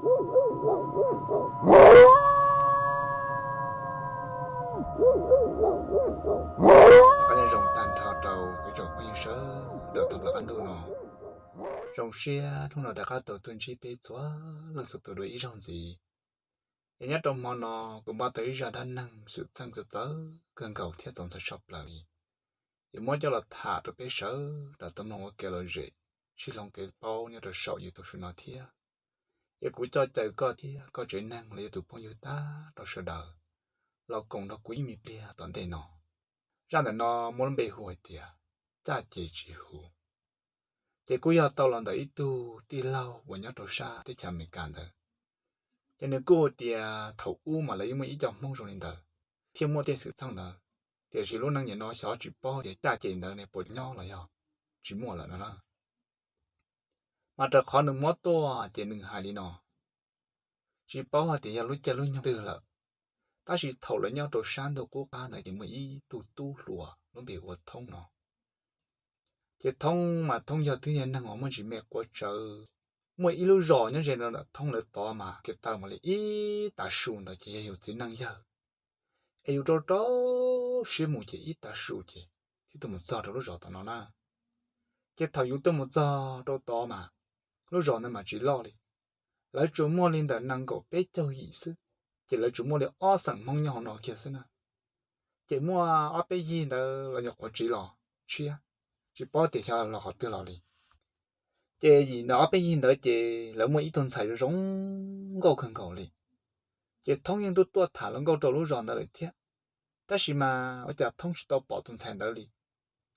Qab nyob zoo tag nrho rau ib tsoom phooj ywg sawv daws tau plaws qab ntuj no. Zoo siab hnub no rov qab tau tuaj ntsib peb txhua leej txhua tus dua ib zaug ntxiv. Es nyob rau hmo no kuv npaj tau ib zaj dab neeg xwm txheej txawv txawv kawg nkaus thiab txaus ntshai tshaj plaws li. Yuav muab coj los tham rau peb sawv daws tau mloog ua kev lom zem, sib hloov kev paub nyob rau saum YouTube no thiab. Es kuv coj caw koj thiab koj tsev neeg los yog tus phooj ywg tag rau sawv daws los koom nrog kuv ib me pliag tom ntej no. Zaj ntawm no muaj lub npe hu hais tias caj ces tsis hu. Ces kuj yog tau los ntawm ib tug tij laug uas nyob rau sab teb chaws Amelikas ntawd. Ces nws kuj hais tias thaum ub mas lawv yeej muaj ib co Hmoob zoo li ntawd, thiaj muaj tej xwm txheej ntawd. Tiam sis lub neej nim no xyov tsis paub tias caj ces ntawd ne puas nyob los yog tsis muaj lawm no na. Mas raws qhov nws muab tuaj ces nws hais li no, tsis paub hais tias yog lub caij lub nyoog twg lawm, tab sis thaum lawv nyob rau sab ntuj qub qab ntawd ces muaj ib tug tub hluas lub npe hu ua Thoob no. Ces Thoob mas Thoob yog twb yog neeg uas muaj ntsis me quav tsawv. Muaj ib lub zos nyob ze rau ntawm Thoob lawv tod mas kev taw mam li ib tav su ntawd ces yog yus txiv neej yawg, es yus rau rau siab mus ces ib tav su ces thiaj tuaj mus txog rau lub zos tom no na. Ces thaum yus tuaj mus txog rau tod mas lub zos ntawd mas tsis loj li, lawv tsuas muaj li ntawm nees nkaum peb caug yim xwb, ces lawv tsuas muaj li ob xeem Hmoob nyob hauv no kiag xwb na. Ces muaj ob peb yig ntawd los nyuam qhuav tsiv los tshiab, tsis paub tias xyov los qhov twg los li. Ces yim ntawd ob peb yig ntawd ces lawv muaj ib tug ntxhais zoo nkauj kawg nkaus li. Ces Thoob yeej tuaj tuaj tham hluas nkauj rau lub zos ntawd lawm thiab, tab sis mas ua cas Thoob tsis tau pom tus ntxhais ntawd li.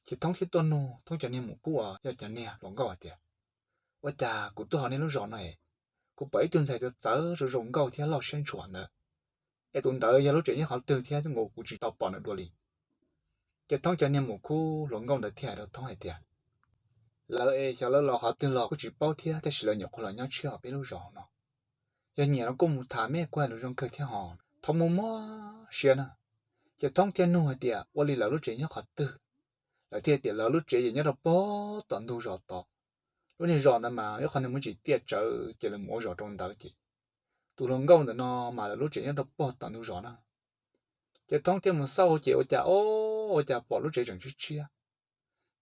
Ces Thoob thiaj tuaj nug Thoob cov niag muam khub uas yog cov niag hluas nkauj hais tias, ua cas kuv tuaj hauv nej lub zos no es kuv pom ib tug ntxhais txawv txawv zoo zoo nkauj thiab loj siab ntshua ntawd, es tus ntawd yog lub tsev nyob qhov twg thiab kuv tsis tau pom nws dua li. Ces Thoob cov niag muam khub hluas nkauj ntawd thiaj hais rau Thoob hais tias, lawv es xyov lawv los qhov twg los kuj tsis paub thiab, tab sis lawv nyuam qhuav los nyob tshiab hauv peb lub zos no. Yog nyiam los kuj mus tham, mej kuj hais lus zoo kawg thiab hos, Thoob muaj muaj siab na. Ces Thoob thiaj nug hais tias ua li lawv lub tsev nyob qhov twg. Lawv thiaj tias lawv lub tsev ces nyob rau pog tom ntug zos tod. Lub niag zos ntawd mas ib qhov niag muaj ntsis tiaj tsawv ces lawv mus ua zos rau ntawd ces tus hluas nkauj ntawm no mas lawv lub tsev nyob rau pog tom ntug zos na. Ces Thoob thiaj mus xauj ces ua cas, o, ua cas pom lub tsev tseem tshiab tshiab.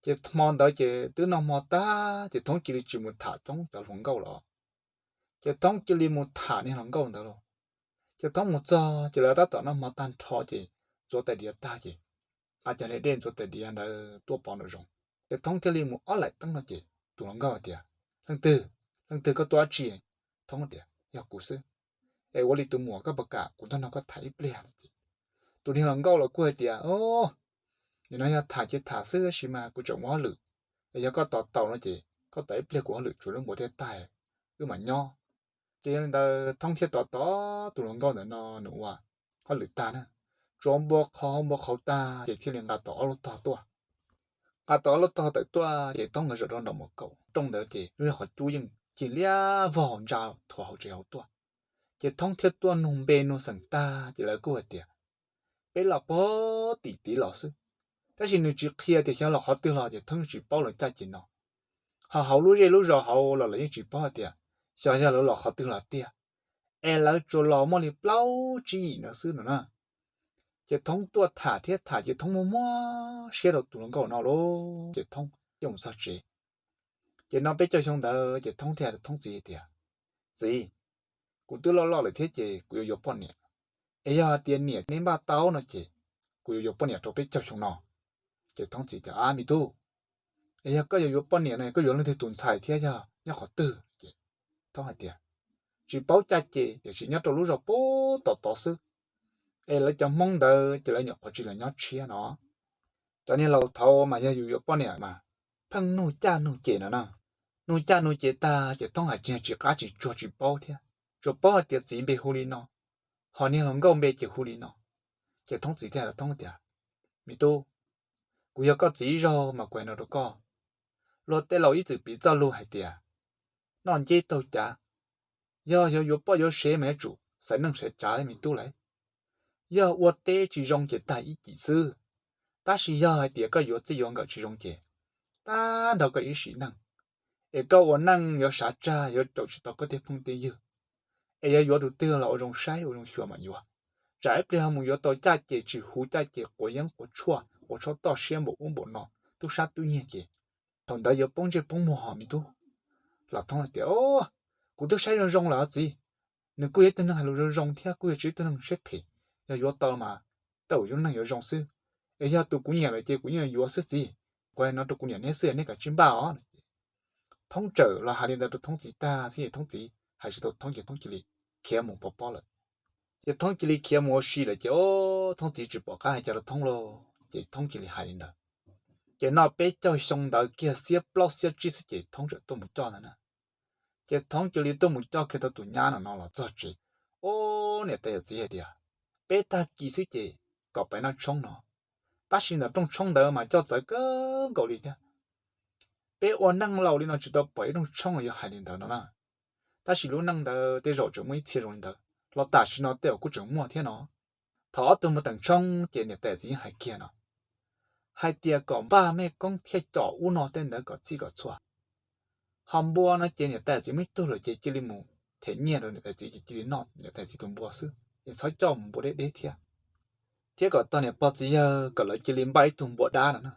Ces hmo ntawd ces twb noj hmo tag ces Thoob cia li tsis mus tham coob cov hluas nkauj lawm. Ces Thoob cia li mus tham niag hluas nkauj ntawd lauj. Ces Thoob mus txog ces lawv tab tom noj hmo tag nrho ces ntxuav tais diav tag ces nqa cov niag dej ntxuav tais diav ntawd tuaj pov nraum zoov. Ces Thoob thiaj li mus ob laim teeb no ces tus hluas nkauj hais tias, leej twg, leej twg, koj tuaj dab tsi? Thoob tias, yog kuv xwb. Es ua li tus muam, koj puas kam kuv tuaj nrog koj tham ib pliag no ces tus niag hluas nkauj los kuj hais tias, o, nim no yog tham ces tham xwb tab sis mas kuv tseem ua hauj lwm. Es yog koj tos taus no ces koj tos ib pliag, kuv hauj lwm tsuav lub npua thiaj tag, wb mam nyob. Ces yog li ntawd Thoob thiaj tos tos tus hluas nkauj ntawm no nws ua hauj lwm tag na, tsuav npua qhauv npua qhauv tag ces thiaj li nqa tau ob lub tog tuaj. Nqa tau ob lub tog tawm tuaj ces Thoob nkawd zaum rau nraum mus kaum rooj ntawd ces lub niag qhov cub yeej cig liab vog ntsa thuav hauv tsev hauv tuaj. Ces Thoob thiaj tuaj nug npe nug xeem tag ces lawv kuj hais tias, peb los pog tim tid los xwb. Tab sis nws tsis qhia tias xyov los qhov twg los ces Thoob tsis paub lawv caj ces no. Ho hauv lub zej lub zos hauv los lawv yeej tsis paub hais tias xyov yog lawv los qhov twg los tiag, es lawv tsuas los muaj li plaub tsib yim ntawd xwb no na. Ces Thoob tuaj tham thiab tham ces Thoob muaj muaj siab rau tus hluas nkauj no lauj ces Thoob thiaj mus txog tsev. Ces no peb caug xyoo ntawd ces Thoob thiaj hais rau Thoob txiv tias, txiv, kuv twb loj loj lawm thiab ces kuv yuav yuav poj niam. Es yog hais tias niam neb npaj tau no ces kuv yuav yuav poj niam rau peb caug xyoo no. Ces Thoob txiv tias, a, me tub, es yog koj yuav yuav poj niam no koj yuav leej twg tus ntxhais thiab yog nyob qhov twg? Ces Thoob hais tias, tsis paub caj ces tiam sis nyob rau lub zos pub tom tod xwb. Es lawv cov Hmoob ntawd ces lawv nyuam qhuav tsis los nyob tshiab no. Cov niag laus thaud mas yog yus yuav poj niam mas pheej nug caj nug ces no na. Nug caj nug ces tag ces Thoob hais tsis qab tsis tsuag tsis paub thiab, tsuas paub hais tias txiv npe hu li no, ho niag hluas nkauj npe ces hu li no. Ces Thoob txiv thiaj hais rau Thoob tias, me tub, kuv yog koj txiv ib zaug mas kuv hais no rau koj, luag tej laus ib txwm piv txoj lus hais tias, noj nceb taug cav, yog yuav yuav poj yuav sev mas yuav tsum xaiv neej xaiv tsav me tub lauj. Yog ua teb tsis zoo ces tag ib cim xwb, tab sis yog hais tias koj yuav txij yuav nkawm tsis zoo ces tag nrho koj ib sim neej, es koj ua neej yuav sav tsag yuav caum tsis tau koj tej phooj tej ywg. Es yog yuav tus twg los ua zoo saib ua zoo xyuas mam yuav. Tsam ib pliag ho mus yuav tau caj ces tsis huv, caj ces quav yeeb quav tshuaj, quav tshuaj toj siab npaum ub npaum no, tub sab tub nyiag ces thaum ntawd yuav poob ntsej poob muag hos me tub. Los thoob hais tias, Kuv twb saib zoo zoo lawm txiv, nws kuj yog ib tug neeg hais lus zoo zoo thiab kuj yog tsis ib tug neeg siab phem, yog yuav tau mas tej zaum yus neeg yuav zoo xwb. Es yog tus kuv nyiam lawm ces kuv yeej yuav xwb txiv. Kuv hais no rau kuv niam neb xwb, neb kav tsij npaj os. Thoob txawm los hais li ntawd rau thoob txiv tag xwb es thoob txiv hais tsis tau thoob ces thoob cia li khiav mus pov pob lawm. Ces thoob cia li khiav mus ua si lawm ces thoob txiv tsis pom qab hais cas rau thoob lauj, ces thoob cia li hais li ntawd. Ces noj peb caug xyoo ntawd kiag xiab plaub xiab tsib xwb ces thoob txawm tuaj mus coj ntag na. Ces thoob cia li tuaj mus coj kiag tau tus nyab no no los txog tsev. Ub, niam tais yawm txiv hais tias, Peb tag kis xwb ces kom pais noj tshoob no. Tab sis ntawm rooj tshoob ntawd mas coj txawv kawg nkaus li thiab. Peb ua neej laus li no tsis tau pom ib rooj tshoob yuav hais li ntawd no na. Tab sis lub neej ntawd tej zaum tseem muaj ib txhia zoo li ntawd los tam sim no tej zaum kuj tseem muaj thiab no. Thaum ob tug mus teem tshoob ces niam tais txiv yeej hais kiag no, hais tias kom npaj mej koob thiaj com ub no tej ntawd kom txhij kom txhua. Ho npua no ces niam tais txiv muaj ib tug lawm ces cia li mus them nyiaj rau niam tais txiv ces cia li noj niam tais txiv tus npua xwb es txhob coj mus npua deb deb thiab. Thiab kom tau niam pog txiv yawg kom lawv cia li npaj ib tug npua dab no na.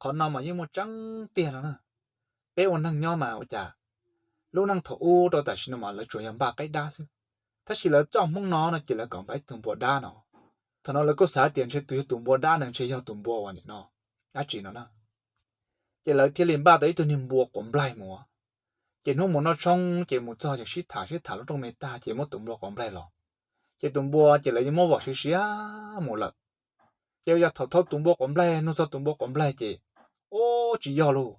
Qhov no mas yeej muaj tseeb tiag no na. Peb ua neej nyob mas ua cas lub neej thaum ub rau tam sim no mas lawv tsuas yog npaj qaib dab xwb, tab sis lawv txoj hmoob no no ces lawv kom npaj ib tug npua dab no. Thaum no lawv kuj xav tias ntshe tus yog tus npua dab ntawd ntshe yog tus npua uas nim no dab tsi no na. Ces lawv thiaj li npaj tau ib tug niag npua quav nplaig mus. Ces hnub mus noj tshoob ces mus txog ces sib tham sib tham lub rooj me tag ces muab tus npua quav nplaig los. Ces tus npua ces lawv yeej muab vom siav siav mus lawm. Ces yog thaum thau tus npua quav nplaig, nug txog tus npua quav nplaig ces, ub, tsis yog lauj.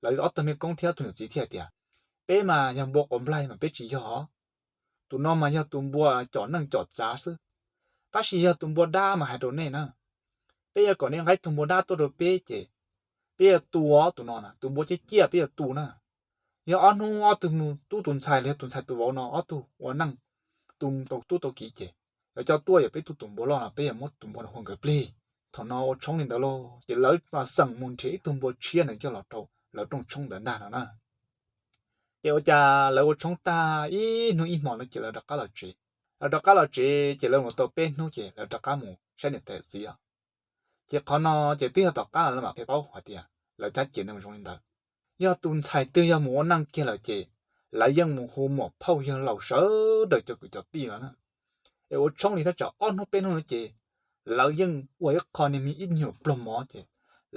Lawv ob tug me koob thiab ob tug niam txiv thiaj tias, Peb mas yog npua quav nplaig mas peb tsis yog. Tus no mas yog tus npua com neej com tsav xwb. Tab sis yog tus npua dab mas hais rau nej na, peb yuav kom nej nqa ib tug npua dab tuaj rau peb ces peb yuav tu tus no na, tus npua ciaj ciaj peb yuav tu na. Yog ob hnub ob tug mus tub tus ntxhais los yog tus ntxhais tus vauv no ob tug ua neej, tu tau tub tau kiv ces yuav coj tuaj, yog peb tu tus npua loj no peb yuav muab tus npua no hu nkawd plig. Thaum no ua tshoob li ntawd lauj ces lawv mas xeem mus nrhiav ib tug npua tshiab ntawd coj los rau lawv rooj tshoob ntawd ntag no na. Ces ua cas lawv ua tshoob tag ib hnub ib hmo no ces lawv rov qab los tsev. Lawv rov qab los tsev ces lawv mus tau peb hnub ces lawv rov qab mus saib niam tais txiv os. Ces qhov no ces twb yog tom qab lawv mam qhia paub hais tias lawv cab ces ntawd mus zoo li ntawd. Yog tus ntxhais twg yog mus ua neej kiag lawm ces lawv yeej mus hu muam phauj yawg laus sawv daws cov kwv cov tij no na. Es ua tshoob li thaj tsam ob hnub peb hnub no ces lawv yeej ua ib qho niag me ib nyuag pluag mov ces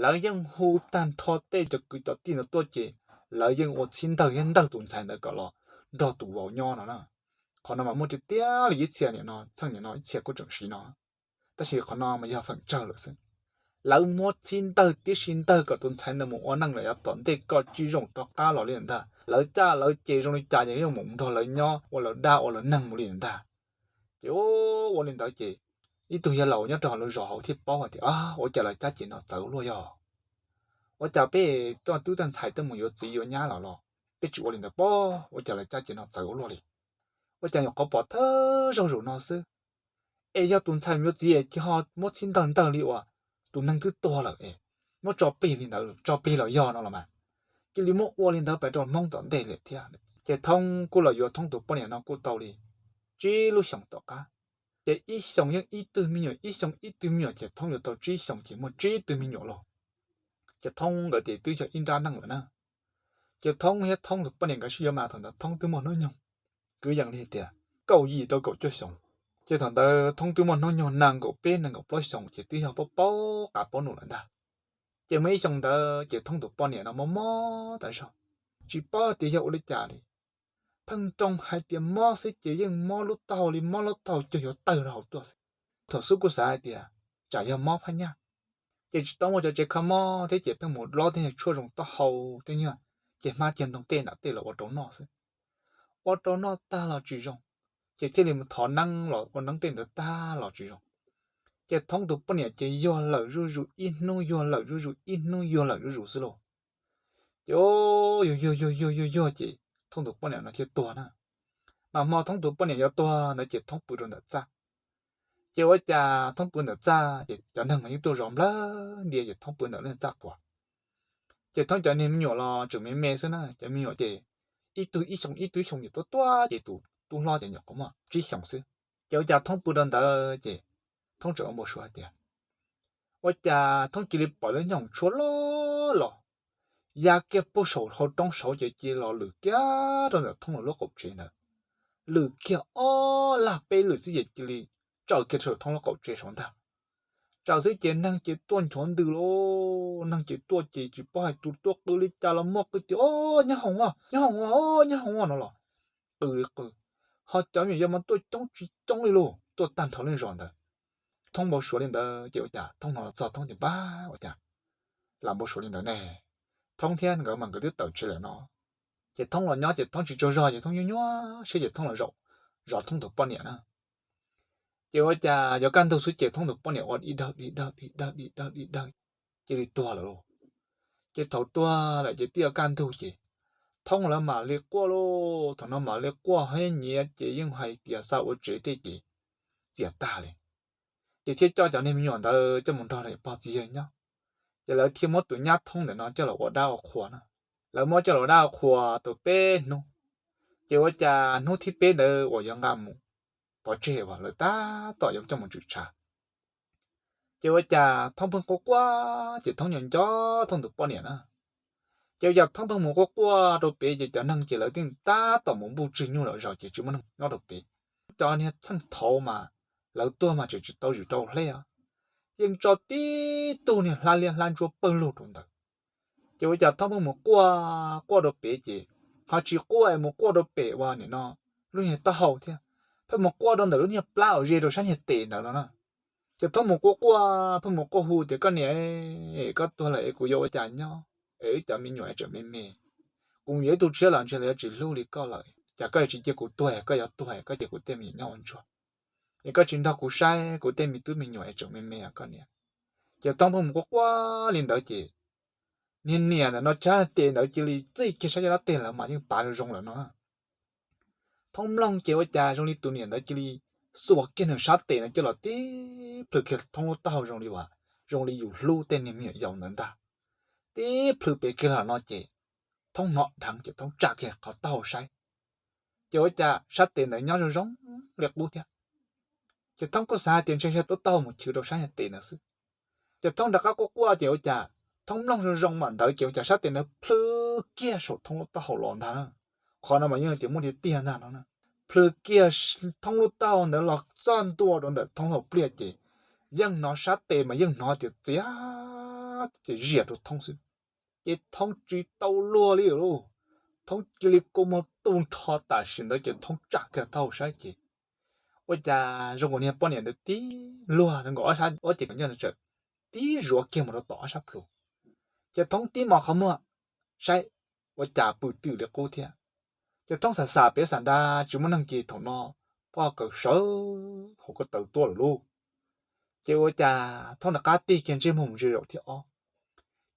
lawv yeej hu tag nrho tej cov kwv cov tij ntawd tuaj ces lawv yeej ua txhib ntawg thiab ntawg tus ntxhais ntawd kom los nrog tus vauv nyob no na. Qhov no mas muaj tiag tiag li ib txhia nim no, txheej nim no ib txhia kuj tseem siv no, tab sis qhov no mas yog feem tsawg lawm xwb. Lawv muab txhib ntawg tib si ntawg kom tus ntxhais ntawd mus ua neej lawm yav tom ntej kom tsis zoo rov qab los li ntag. Lawv caj lawv ces zoo li cas ces yeej mus nrog lawv nyob ua lawv dab ua lawv neeg mus li ntag. Ces ua li ntawd ces ib tug yawg laus nyob rau hauv lawv zos hauv thiaj paub hais tias, Ua cas lawv cab ces no txawv ua luaj yog? Ua cas peb tub tag ntxhais tuaj mus yuav txiv yuav nyab los los peb tsis ua li ntawd pob, ua cas lawv cab ces no txawv ua luaj li? Ua cas nyuam qhuav pom thawj zaug zaum no xwb es yog tus ntxhais mus yuav txiv es cia ho muab txhib ntawg ntawg li uas tus neeg twb tuag lawm es muab tso plig li ntawd, tso plig los yog no los mas. Cia li muab ua li ntawd pais rau hmoob tom ntej li thiab. Ces Thoob kuj los yuav Thoob tus poj niam no kuj tau li tsib lub xyoos tom qab. Ces ib xyoos yeej ib tug me nyuam, ib xyoos ib tug me nyuam, ces Thoob yuav tau tsib xyoos ces muaj tsib tug me nyuam lauj. Ces Thoob nkawd ces twb yog ib nrab neej lawm na. Ces Thoob thiab Thoob tus poj niam nkawd sib yuav mas thaum ntawd Thoob twb muaj hnub nyoog kwv yees li tias kaum yim rau kaum cuaj xyoos. Ces thaum ntawd Thoob twb muaj hnub nyoog nees nkaum peb nees nkaum plaub xyoos ces twb yog paub paub qab paub num lawm ntag. Ces muaj ib xyoos ntawd ces Thoob tus poj niam no mob mob tas zog, tsis paub tias yog ua li cas li. Pheej nroo hais tias mob xwb ces yeej mob lub taub hau li, mob lub taub hau cuag yuav tawg rau hauv tuaj xwb. Thaum xub kuj xav hais tias tsam yog mob phab nyaj, ces tsis tau muaj cov tsev kho mob thiab ces pheej mus lob tej nyuag tshuaj zoo taub hau tej nyuag, ces hmab cag ntoo tej nram tej los ua rau noj xwb. Ua rau noj tag los tsis zoo, ces thiaj li mus thov neeb los ua neeb tej ntawd tag los tsis zoo. Ces Thoob tus poj niam ces yuag lawm zuj zus ib hnub, yuag lawm zuj zus ib hnub, yuag lawm zuj zus xwb lauj. Ces yuag yuag yuag yuag yuag ces Thoob tus poj niam no thiaj tuag na. Mas hmo Thoob tus poj niam yuav tuag ntawd ces Thoob pw rau ntawm txaj. Ces ua cas Thoob pw ntawm txaj ces cov neeg mas yeej tuaj zov nplawg ntia ces Thoob pw ntawm lub txaj quas. Ces Thoob cov niag me nyuam los tseem me me xwb na, cov me nyuam ces ib tug ib xyoos ib tug ib xyoos ces tuaj tuaj ces tus tub hlob ces nyuam qhuav muaj tsib xyoos xwb. Ces ua cas Thoob pw rau ntawd ces Thoob tseem ua npau suav hais tias, ua cas Thoob cia li pom lub nyooj hoom tshuab loj los ya kiag puag saum hauv roob saud ces cia li los lwm kiag rau ntawm Thoob lawv lub qaum tsev ntawd. Lwm kiag ob lag peb lwm xwb ces cia li tsaws kiag rau Thoob lub qaum tsev saud ntag. Tsaws xwb ces neeg ces tuaj nchuav ntws lauj, neeg ces tuaj ces tsis paub hais tus tuaj qw li cas los muaj qw tias, o, nyooj hoom os, nyooj hoom os, nyooj hoom os no los qw li qw. Ho cov me nyuam yaus mas tuaj coob tsis coob li lauj, tuaj tag nrho lub zos ntawd. Thoob npau suav li ntawd ces ua cas Thoob hnov los txog Thoob tias, npab, ua cas lam npau suav li ntawd ne? Thoob thiab nkawd mas nkawd twb tawm tsev lawm no. Ces Thoob los nyob ces Thoob tsis tsaug zog ces Thoob nyuaj nyuaj siab ces Thoob los zaum zov Thoob tus poj niam na. Ces ua cas yuav kaj ntug xwb ces Thoob tus poj niam ua di dawg di dawg di dawg di dawg di dawg cia li tuag lawm lauj. Ces thaum tuag lawm ces twb yuav kaj ntug ces Thoob lawv mam li quaj lauj, thaum no mam li quaj thiab nyiav ces yeej hais tias xa ua tsev tej ces txias tag li. Ces thiaj coj cov niag me nyuam ntawd coj mus nrog pog txiv yawg nyob. Ces lawv thiaj muab tus nyab Thoob ntawm no coj los ua dab ua qhua na. Lawv muab coj los ua dab ua qhua tau peb hnub, ces ua cas hnub thib peb ntawd uas yuav nqa mus pov tseg uas lawv tab tom yuav coj mus tshwm tshav. Ces ua cas Thoob pheej quaj quaj ces Thoob nco nco Thoob tus poj niam na. Ces ua cas Thoob pheej mus quaj quaj rau pem ces cov neeg ces lawv thiaj tab tom mus npuj tswg nyuj lawm zaum ces tsis muaj neeg nyob rau pem. Cov niag txheej thaud mas lawv tuag mas tseem tsis tau zwm rau hleb os, yeej tso tib tug niag hla liab hla ntsuab pawg lug rau ntawd. Ces ua cas Thoob pheej mus quaj quaj rau pem ces ho tsis quaj es mus quaj rau pem uas nim no lub niag taub hau thiab, pheej mus quaj rau ntawm lub niag plab uas ze rau sab niag tes ntawd no na. Ces Thoob mus quaj quaj, pheej mus quaj hu tias, koj niam, koj tuag lawm es kuv yuav ua cas nyob es wb cov me nyuam es tseem me me. Kuv mus yuav ib tug tshiab los ntshe lawv yuav tsis hlub li koj lawm, cas koj tsis cia kuv tuag, koj yuav tuag koj cia kuv tej me nyuam nyob ua ntsuag, es koj tsis nrog kuv saib kuv tej me tub me nyuam es tseem me me os koj niam. Ces Thoob pheej mus quaj quaj li ntawd ces niag niam ntawm no sab tes ntawd cia li txij kiag sab caj dab tes lawm mas yeej pav zoo zoo lawm no. Thoob mloog ces ua cas zoo li tus niam ntawd cia li xuas kiag nws sab tes ntawd coj los tib plhws kiag Thoob lub taub hau zoo li uas zoo li yus hlub tej niag me nyuam yaus ntawd ntag. Tib plhws pem kiag los no ces Thoob hnov dheev ces Thoob tsa kiag qhov taub hau saib, ces ua cas sab tes ntawd nyob zoo zoo li qub thiab. Ces Thoob kuj xav hais tias ntshe yog lub taub hau mus chwv rau sab niag tes ntawd xwb. Ces Thoob rov qab quaj quaj ces ua cas Thoob mloog zoo zoo mam ntawd ces ua cas sab tes ntawd plhws kiag saum Thoob lub taub hau los ntag na. Qhov no mas yeej tias muaj tiag tiag ntag no na. Plhws kiag Thoob lub taub hau ntawd los txog ntua rau ntawm Thoob lub hauv pliaj ces yeej hnov sab tes mas yeej hnov tias txias, ces zias rau Thoob xwb. Ces Thoob tsis tau luag li lauj. Thoob cia li kua muag tu nrho tam sim ntawd ces Thoob tsa kiag taub hau saib ces ua cas zoo nkaus niag poj niam ntawd tib luag zoo nkaus ob sab, ob ces nyob ntawd txawm tib zuav kiag mus rau tom ob sab plhu. Ces Thoob tib mos qhov muag saib, ua cas pw twm li qub thiab. Ces Thoob xam xam pem xam nra tsis muaj neeg ces thaum no poj kaws sawv hauv ko taw tuaj lawm lauj. Ces ua cas Thoob rov qab tig kiag ntsej muag mus ze zaum thib ob,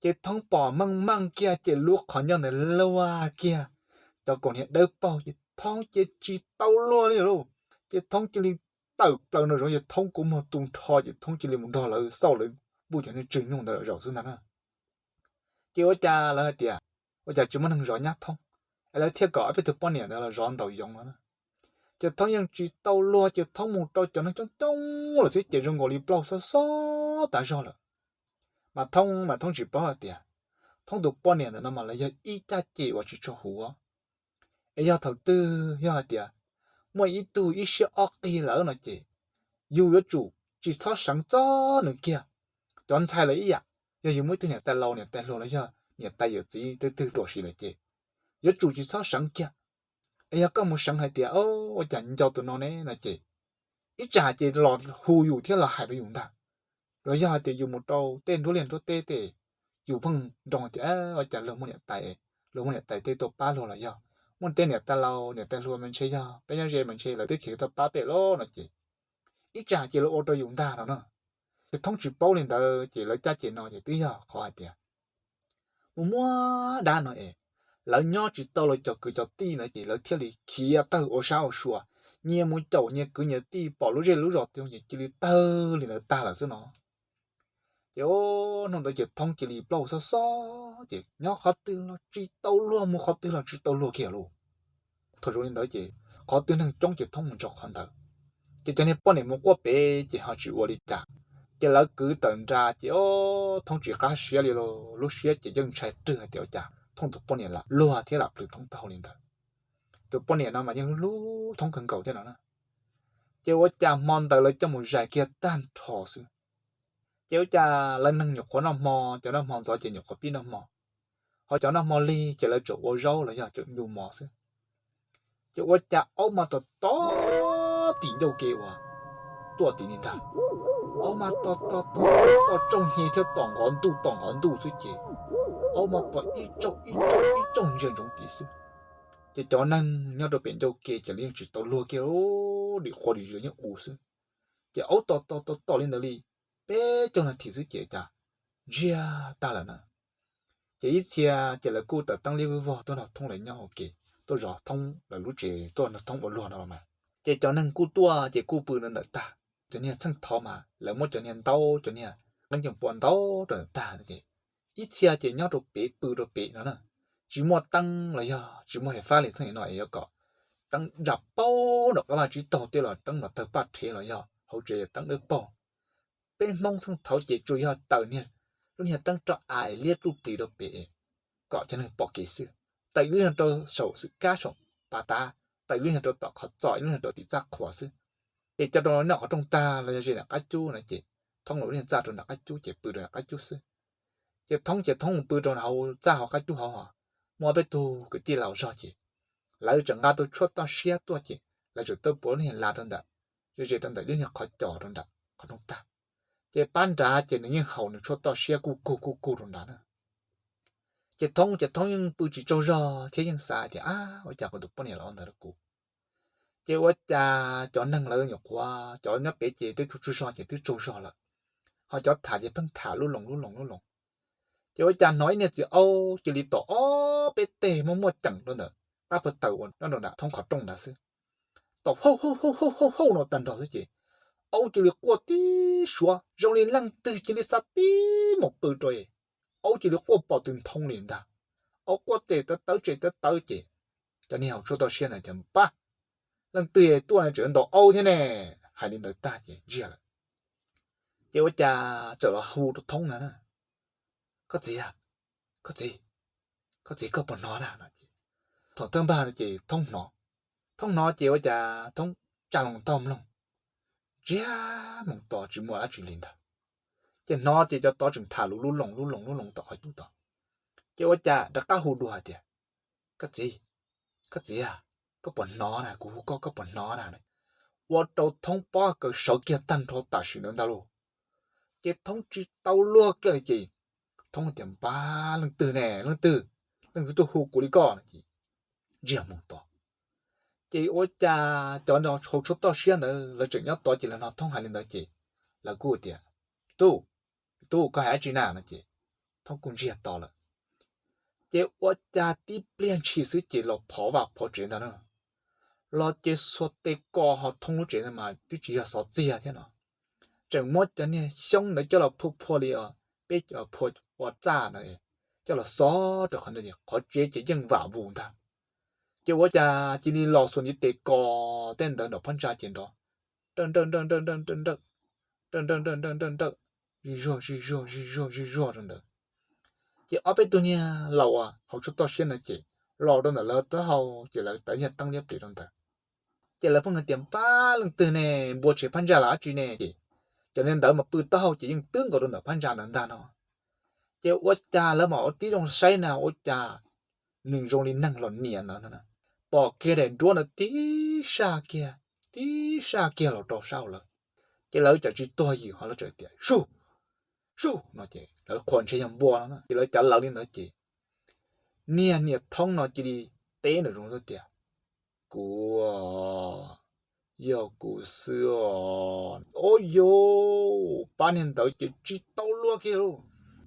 ces Thoob pom meej meej kiag ces lub qhov ncauj ntawd luag kiag cov kaus hniav dawb paug ces Thoob cia tsis tau luag li lauj. Ces Thoob cia li tawm plaws nraum zoov ces Thoob kua muag tu nrho ces Thoob cia li mus nrog lawv xauj lawv npuj cov niag tswg nyuj ntawd lawm zaum xwb ntag na. Ces ua cas lawv hais tias ua cas tsis muaj neeg zov nyab Thoob, es lawv thiaj kom ob peb tug poj niam ntawd los zov ntaus yoov no na. Ces Thoob yeej tsis tau luag ces Thoob mus rau cov neeg coob coob lawm xwb ces zoo nkaus li plaub xob xob tas zog lawm. Mas Thoob mas Thoob tsis paub hais tias Thoob tus poj niam ntawm no mas lawv yog ib caj ces uas tsis tshua huv. Es yog thaum twg yog hais tias muaj ib tug ib siab ob qig lawm no ces yus yuav tsum tsis txhob seev txog nws kiag. Cov ntxhais lawv ib yam, yog yus muaj ib tug niam tais laus niam tais hluas los yog niam tais yawm txiv twg twg ruam sim lawm ces yuav tsum tsis txhob seev kiag. Es yog koj mus seev hais tias ua cas nco tus no ne no ces ib tsam ces los hu yus thiab los hais rau yus ntag. Los yog hais tias yus mus rau tej nruab liaj nruab teb tej, yus pheej nroo tias ua cas luag muaj niam tais, luag muaj niam tais tej tuaj pab luag los yog muaj tej niam tais laus niam tais hluas mas ntshe yog peb nyob ze mas ntshe lawv twb khiav tuaj pab peb lawm no ces ib tsam ces lawv ua rau yus ntag no na. Ces Thoob tsis paub li ntawd ces lawv caj ces no ces twb yog qhov hais tias mus muab dab no es lawv nyob tsis tau los cov kwv cov tij ntawd ces lawv thiaj li khiav tawg ua sab ua sua, nyias mus caum nyias kwv nyias tij pom lub zej lub zos tiag ces cia li tawg li ntawd tag lawm xwb no. Ces hnub ntawd ces Thoob cia li plaub xob xob ces nyob qhov twg los tsis tau luag mus qhov twg los tsis tau luag kiag lauj. Thaum zoo li ntawd ces qhov twg neeg coob ces Thoob mus ntsog qhov ntawd. Ces cov niag poj niam mus quaj pem ces ho tsis ua li cas, ces lawv kwv tawm nra ces o, Thoob tsis qab siab li los lub siab ces yeej ntshai rwg hais tias ua cas Thoob tus poj niam lam luag thiab lam plhws Thoob taub hau li ntawd. Tus poj niam no mas yeej hlub Thoob kawg nkaus thiab no na. Ces ua cas hmo ntawd lawv coj mus zais kiag tag nrho xwb. Ces ua cas lawv neeg nyuam qhuav noj hmo, cov noj hmo ntxov ces nyuam qhuav pib noj hmo, ho cov noj hmo lig ces lawv tseem ua zaub los yog tseem ncu mov xwb. Ces ua cas aub mas tom tom tim ncauj ke uas tuaj tim li ntag. Aub mas tom tom tom tom tsaug hnev thiab tom nqov ntuj tom nqov ntuj xwb ces aub mas tom ib tsaug ib tsaug ib tsaug ntsia ntsoov tim xwb. Ces cov neeg nyob rau pem ncauj ke ces lawv yeej tsis tau luag kiag, dim quas dim zes yeej u xwb. Ces aub tom tom tom tom li ntawd li peb caug nas this xwb ces cas ntsiag tag lawm na. Ces ib txhia ces lawv kuj tawm teeb liab vog tuaj nrog Thoob lawv nyob ua ke, tuaj zov Thoob lawv lub tsev tuaj nrog Thoob ua luag no los mas. Ces cov neeg kuj tuaj ces kuj pw rau ntawm tag. Cov niag txheej thov mas lawv muab cov niag ntaub cov niag qeeb cees pua ntaub rau ntawm tag ces ib txhia ces nyob rau pem pw rau pem no na. Tsis muaj teeb los yog tsis muaj hais fab li txheej no es yuav kom teeb nra paug nram qab vaj tsib taug tej los teeb mas tawg paj rhev los yog hauv tsev teeb dawb paug. Peb Hmoob txheej thov ces tsuas yog tawm niag lub niag teeb roj av liab pluj plis rau pem kom cov neeg pom kev xwb. Tawm lub niag rau saum xwm kab saum pas tav, tawm lub niag rau tom qhov txos, ib lub niag rau tim txaj qhuas xwb. Ces cov rau nram qhov rooj tag los yog ze nram qab cub no ces Thoob lawv lub niag txaj rau nram qab cub ces pw rau nram qab cub xwb. Ces Thoob ces Thoob mus pw rau hauv txaj hauv qab cub hauv ho muaj peb tug kwv tij laus zog ces lawv tseem nqa tau tshuaj toj siab tuaj ces lawv tseem tuaj puav lub niag las rau ntawm, ze ze rau ntawm lub niag qhov cos rau nram qhov rooj tag. Ces pab nrad ces nws yeej haus nws tshuaj toj siab kuj kug kuj kug rau nrad na. Ces Thoob ces Thoob yeej pw tsis tsaug zog thiab yeej xav tias ab, ua cas kuv tus poj niam los ua ntawd rau kuv. Ces ua cas cov neeg lawv nyuam qhuav, cov nyob pem ces twb tsaug tsaug zog ces twb tsaug zog lawm, ho cov tham ces pheej tham lub loos lub loos lub loos. Ces ua cas hnov ib niag txiv aub cia li tom ob peb teg muaj muaj ceem rau ntawm qab pawg taws uas nyob rau nram Thoob qhov rooj nrad xwb. Tom hauj hauj hauj hauj hauj no tag nrho xwb ces aub cia li quaj tib suav zoo li leej twg cia li xa tib mus pw rau, aub cia li quaj pom tw nthoo li ntag. Aub quaj tsem tawv tawv tsem tawv tawv ces cov niag haus tshuaj toj siab ntawd tias pab, leej twg tuaj tseem ntaus aub thiab ne. Hais li ntawd tag ces ntsiag lawm. Ces ua cas txawm los hu rau Thoob na, koj txiv, koj txiv, koj txiv koj puas hnov na no ces thaum thawj npag ces Thoob hnov. Thoob hnov ces ua cas Thoob tsa loo taub hau mloog, ntsiag moos to tsis muaj dab tsi li ntag. Ces hnov ces cov tod tseem tham lus lub loos lub loos lub loos tom qhov cub tod. Ces ua cas rov qab hu dua hais tias, koj txiv, koj txiv, koj puas hnov na, kuv hu koj koj puas hnov na. Ua rau Thoob pob kawg sawv kiag tag nrho tam sim ntawd ntag lauj. Ces Thoob tsis tau luag kiag li ces Thoob tias npab, leej twg ne, leej twg, leej twg tuaj hu kuv li koj no ces ntsiag moos to. Ces ua cas cov haus tshuaj toj siab ntawd lawv tseem nyob tod ces lawv hnov Thoob hais li ntawd ces lawv kuj tias, tub, tub koj hais dab tsi na no ces Thoob kuj ntsiag to lawm. Ces ua cas tib pliag ntshis xwb ces los phov vaj phov tsev ntag na. Los ces xuas tes kos ho Thoob lub tsev ntawd mas twb tsis yog xov txiag thiab no, tseem muab cov niag xyoob ntawd coj los phua phua li peb phua ua txaj ntawd, coj los xov rau qhov ntawd es qhov tsev ces yeej vam vus ntag. Ces ua cas cia li los xuas ntiv tes kos tej ntawd nram phab ntsa ces nrov nrawj nrawj nrawj nrawj nrawj nrawj nrawj, nrawj nrawj nrawj nrawj nrawj nrawj, zij zuag zij zuag zij zuag zij zuag rau ntawd. Ces ob peb tug niag laus uas haus tshuaj toj siab ntawd ces los rau ntawm lawv taub hau ces lawv tawv niag teeb liab plis rau ntawd. Ces lawv pheej hais tias npab, leej twg ne, npua tshem phab ntsa los dab tsi ne ces cov niag ntawd mas pw taub hau ces yeej twb nkaus rau ntawm phab ntsa ntawd ntag no. Ces ua cas lawv mam ua tib zoo saib na ua cas nws zoo li neeg los niam ntawd ntag na. Pom kiag daim nruab ntawd tib saj kiag, tib saj kiag los rau sab hauv lawv. Ces lawv txawm tsis tuag ywm ho lawv txawm tias sub, sub no ces lawv qhuas ntshe yog npua no ces lawv cav lawv li ntawd ces niag niam Thoob no cia li teb nram zoov tias, kuv, yog kuv xwb os. Ua cas pab niag ntawd ces tsis tau luag kiag lauj.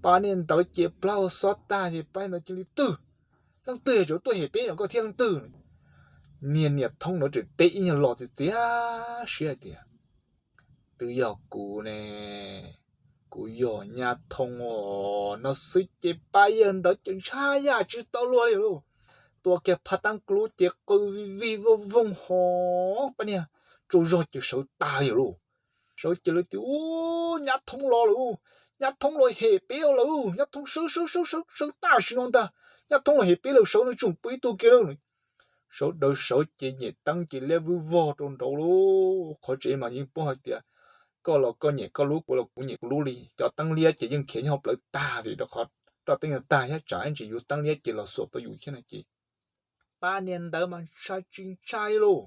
Pab niag ntawd ces plaub hau xob tag ces pab niag ntawd cia li twb, leej twg tseem tuaj hem peb no koj thiab leej twg? Niag niam Thoob ntawd tseem teb ib nyuag lo txias txias siab hais tias, twb yog kuv ne, kuv yog nyab Thoob os no xwb ces pab yawg ntawd ces ntshai yam tsis tau luag li lauj. tua kiag phaj taab klub ces qw vij vij vooj vooj hov, pab niag tsaug zog ces sawv tag li lauj. Sawv ces lawv tias, Ub, nyab thoob los lawm, nyab thoob los hem peb lawm, nyab thoob sawv sawv sawv sawv sawv tam sim no ntag, nyab thoob los hem peb lawm, sawv no tseem pw ib tug kiag lawm. Sawv daws sawv ces nyem teeb ces liab vwj vog rau nraud lauj. Qhov tsev mas yeej paub hais tias koj los koj nyem koj lub, kuv los kuv nyem kuv lub li. Cov teeb liab ces yeej khiav nyob hauv plawv tag vim rau qhov roj teeb tag thiab tsam ib ntsis yuav teeb liab ces los xuas tau yus thiab no ces pab niag ntawd mas ntshai tsis ntshai lauj.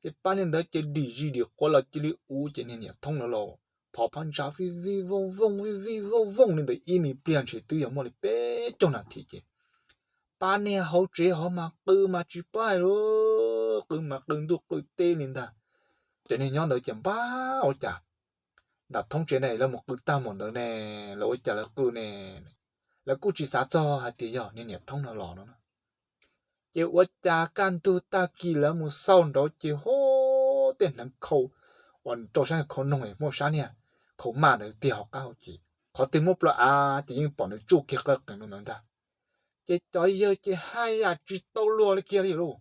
Ces pab niag ntawd ces dim zis dim quav los cia li ua ces niag niam thoob no los phov phab ntsa vij vij vooj vooj vij vij vooj vooj li ntawd ib me pliag ntshe twb yog muaj li peb caug nas this ces pab niag hauv tsev hov mas qw mas tsis paub hais lauj, qw mas qw ntuj qw teb li ntag. Cov niag nyob ntawd ces npab ua cas nram thoob tsev ne lawv mus qw tag npaum ntawd ne, lawv ua cas lawv qw ne, lawv kuj tsis xav txog hais tias yog niag niam thoob no los no. Ces ua cas kaj ntug tag kis lawv mus xauj nraud ces hov, tej hneev khau uas rau sab niag khau noog muaj sab niag khau maj ntawd tiag hauv qab hauv ces qhov twg muaj plua av ces yeej pom nws tsuj kiag qawj qees rau ntawd ntag. Ces cov yawg ces haj yam tsis tau luag li kiag li lauj.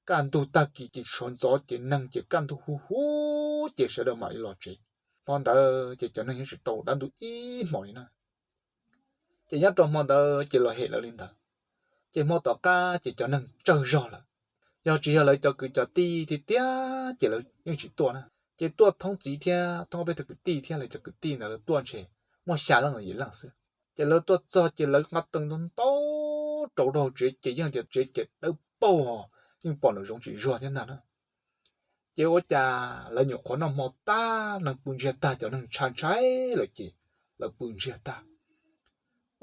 Kaj ntug tag kis ces sawv ntxov ces neeg ces kaj ntug huv huv ces sawv daws mam li los tsev. Hmo ntawd ces cov neeg yeej tsis tau dab ntub ib hmos li na. Ces nyob rau hmo ntawd ces los hem lawv li ntawd. Ces hmo tom qab ces cov neeg tsawg zog lawm. Yog tsis yog lawv cov kwv cov tij tiag tiag ces lawv yeej tsis tuaj na. Ces tuaj thoob txiv thiab thoob ob peb tug kwv tij thiab lawv cov kwv tij ntawd lawv tuaj ntshe muaj xya leej los yim leej xwb. Ces lawv tuaj txog ces lawv nqa tees ntau ntau rau rau tsev ces yeej tias tsev ces dawb paug hos yeej pom nraum zoov tsis zuag thiab ntag na. Ces ua cas lawv nyuam qhuav noj hmo tag neeg pw ntsiag tag cov neeg ntshai ntshai lawm ces lawv pw ntsiag tag.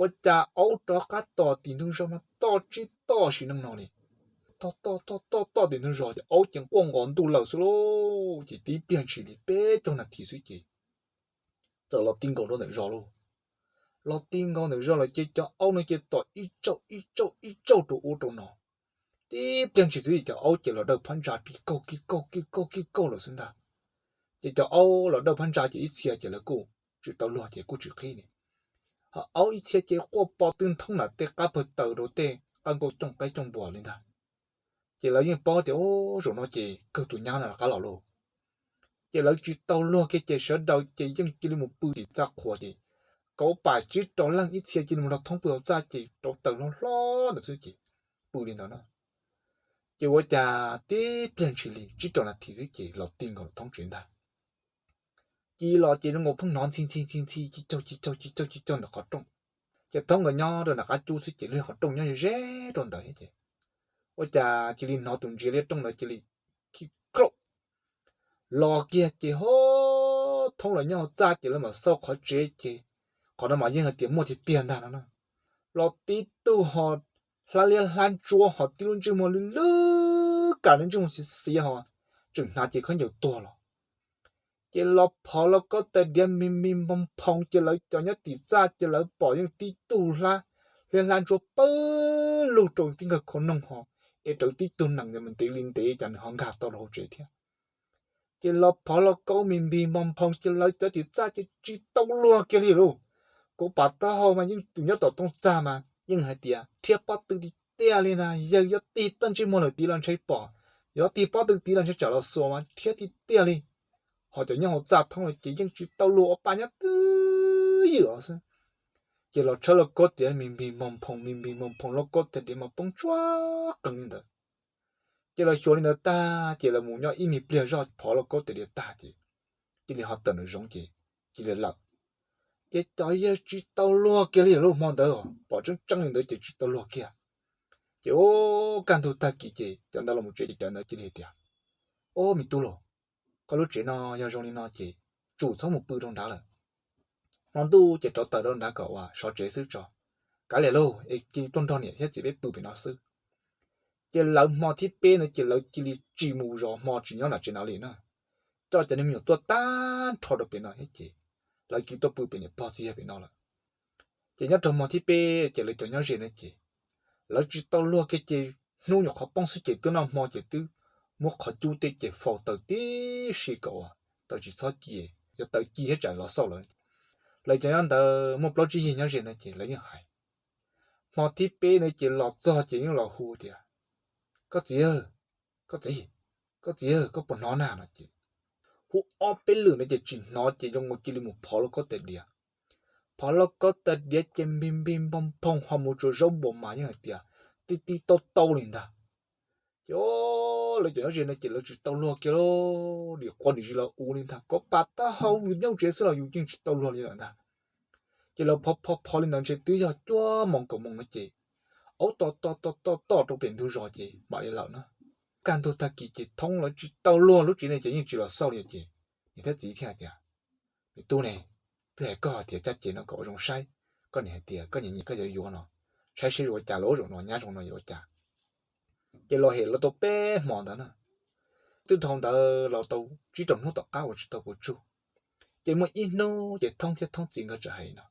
Ua cas aub rov qab tom tim ntug zos mas tom tsis tom sim neej no li. Tom tom tom tom tom tim ntug zos ces aub ces nquaj nqos ntuj lawm xwb lauj. Ces tib pliag ntshis li peb caug nas this xwb ces txawm los ti nkaus rau ntawm zos lauj. Los ti nkaus ntawm zos lawm ces cov aub no ces tom ib tsauj ib tsauj ib tsauj rau ub rau no. Tib pliag ntshis xwb ces cov aub ces los dawj phab ntsa kis kaug kis kaug kis kaug kis kaug lawm xwb ntag. Ces cov aub los dawj phab ntsa ces ib txhia ces lawv kuj tsis tau luag ces kuj tsis qhib li. Ho aub ib txhia ces quaj pov twb nthoob nram tej qab pawg taws rau tej qab nkaus cooj qaib cooj npua li ntag. Ces lawv yeej paub tias, Ub, zaum no ces kawg tus nyab no rov qab los lauj. Ces lawv tsis tau luag kiag ces sawv daws ces yeej cia li mus pw tim txaj qhua ces kauv pam tsib rau leej ib txhia cia li mus nrog thoob pw hauv txaj ces rauv taws hlob hlob ntawd xwb ces pw li ntawd na. Ces ua cas tib pliag ntshis li tsib rau nas this xwb ces los ti nkaus thoob tsev ntag. Ci los ces zoo nkaus pheej hnov ntxhi ntxhi ntxhi ntxhi ci caug ci caug ci caug ci caug ntawm qhov rooj. Ces thoob nkawd nyob rau nram qab cub xwb ces lub qhov rooj nyob ze rau ntawd thiab ces ua cas cia li hnov tus ntsiav liab rooj ntawd cia li khib khaum los kiag ces ho thoob los nyob hauv txaj ces lawv mam xauj qhov tsev ces qhov no mas yeej hais tias muaj tiag tiag ntag no na. Los tib tug ho hlab liab hlab ntsuab ho tib lub ntsej muag lwj lwj kam lub ntsej muag xiav xiav ho tseem hnav cev khaub ncaws tuag los. Ces los phov lauj kaub tais diav me me npoo nphoo ces lawv cov nyob tim txaj ces lawv pom yeej tib tug hlab liab hlab ntsuab pawg lug rau tib nkawg khau noog ho es rawv tib tug nees ntev li ntev cas nws ho nkag tau rau hauv tsev thiab. Ces los phov lauj kaub me me npoo nphoo ces lawv cov tim txaj ces tsis tau luag kiag li lauj. Kauv pam taub hau mas yeej tus nyob tom tooj txag mas yeej hais tias rhiab pob tw tiag tiag li ntag, yawg yuav tig txaj ntsej muag lawm tid los ntshai pom, yuav tig pob tw tid los ntshai tsam los xuas mas rhiab tiag tiag li. Ho cov nyob hauv txaj thoob lawm ces yeej tsis tau luag ua pa nyob twj ywm xwb. Ces los tshawb lauj kaub tiav me npig npog nphoos me npig npog nphoos lauj kaub tiav diav mas poob tsuag qees li ntawd. Ces lawv xyuas li ntawd tag ces lawv mus nyob ib me pliag zoj phov lauj kaub tiav diav tag ces cia li ho tawm nram zoov ces cia li lawm. Ces cov yawg tsis tau luag kiag li lub hmo ntawd, pom tseeb tseeb li ntawd ces tsis tau luag kiag. Ces ua kaj ntug tag kis ces cov ntawd los mus tsev ces cov ntawd cia li hais tias, Ob, me tub los, koj lub tsev no yog zoo li no ces tsum txhob mus pw rau nrad lawm. Hmo ntuj ces rov tawm rau nrad kom uas sov tsev xwb tso. Kav liam lauj, es cia tuaj nrog niam thiab txiv peb pw pem no xwb. Ces lawv hmo thib peb no ces lawv cia li tsis mus zov hmo tsis nyob nram tsev no li na. Coj cov niag me nyuam tuaj tag nrho rau pem no thiab ces lawv cia li tuaj pw pem niam pog txiv yawg pem no lawm. Ces nyob rau hmo thib peb ces lawv cov nyob ze no ces lawv tsis tau luag kiag ces hnub nyuam qhuav poob xwb ces twb noj hmo ces twb muab qhov cub tej ces faus taws tib si kom uas taws tsis txhob ci, yog taws ci thiab tsam los xauj lawv. Lawv cov nyob ntawd muaj plaub tsib yig nyob ze ntawd ces lawv yeej hais, Hmo thib peb ntawd ces los txog ces yeej los hu tias, Koj txiv, koj txiv, koj txiv, koj puas hnov na? No ces hu ob peb lwm ntawd ces tsis hnov ces zoo nkaus cia li mus phov lauj kaub tais diav. Phov lauj kaub tais diav ces npig npig npog nphoog ho mus tsuas zaub npua mas yeej hais tias ti ti tau tau li ntag. Ces lawv cov nyob ze no ces lawv tsis tau luag kiag lauj, dim quav dim zis los ua li ntag, kov pas taub hau yus nyob tsev xwb los yus yeej tsis tau luag li lawm ntag. Ces lawv phov phov phov li ntawd ntshe twb yog cuaj moos kaum moos no ces aub tom tom tom tom tom rau pem ntug zos ces mam li lawm na. Kaj ntug tag kis ces Thoob lawv tsis tau luag lub tsev no ces yeej tsis los xauj li ces niam thiab txiv thiaj hais tias, Me tub ne, twb hais koj tias caj ces no kom ua zoo saib, koj niam hais tias koj nyiam nyiam koj yuav yuav no, saib seb yuav ua cas los zaum no nyab zoo no yuav ua cas. Ces los hem los tau peb hmo ntawd na, twb dhau ntawd los tau tsib rau hnub tom qab uas tsis tau puv tsug. Ces muaj ib hnub ces Thoob thiab Thoob txiv nkawd txawm hais no,